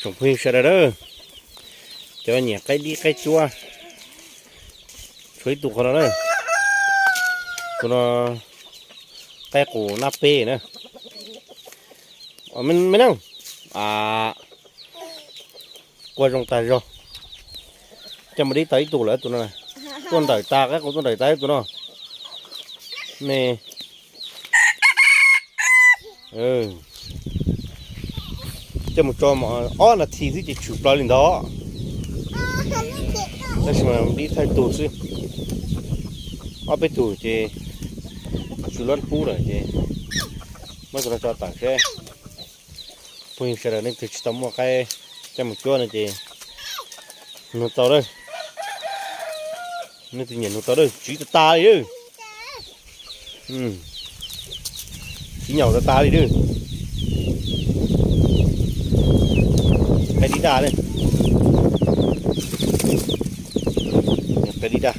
Tsoom phooj ywg sawv daws na, cov nyiam qaib dib qaib cuab, tshuav ib tug qhov no na, tus no qaib qus nab peb na. Me neej, quaj zoo tag zog. Coj mus dib tau ib tug lawm tus no, tuaj nrawm tas, qaib qus tuaj nrawm tas tus no. Ne, coj mus tso ob nas this xwb ces tshwm plaws li ntawd. Tab sis mas dib thawj tug xwb, ob peb tug ces tsw loj pub lawm ces muab tus no tso tawm seb. Phooj ywg sawv daws nej twg tsis tau muaj qaib coj mus cuab no ces nug tau lawm. Nej twg nyiam nug tau lawm, tsiv tas tas li. Tsiv nyaum tas tas li. Qaib dib daj li. Qaib dib daj.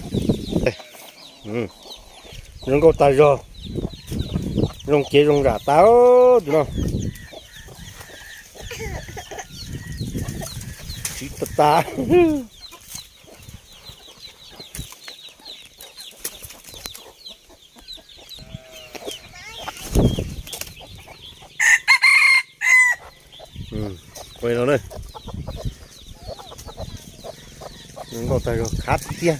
Zoo nkauj tag zog, zoo kev zoo zam tas tus no. Tsiv tas tas. Zoo nkauj tag zog, khav tiag tiag.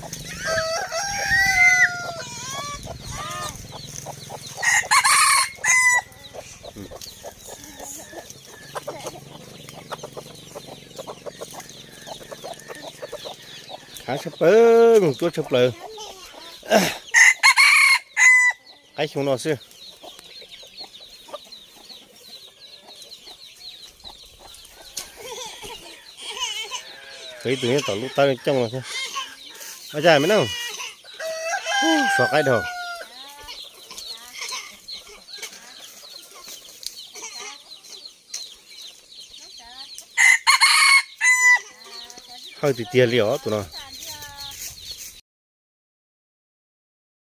Khav tshaj plaws, mus cuab tshaj plaws. Qaib xyoo no xwb. Tshuav ib tug nyob tom lub tawb cooj no thiab. Ua cas me neej, so qaib dhau. Hawj tiag tiag li os tus no.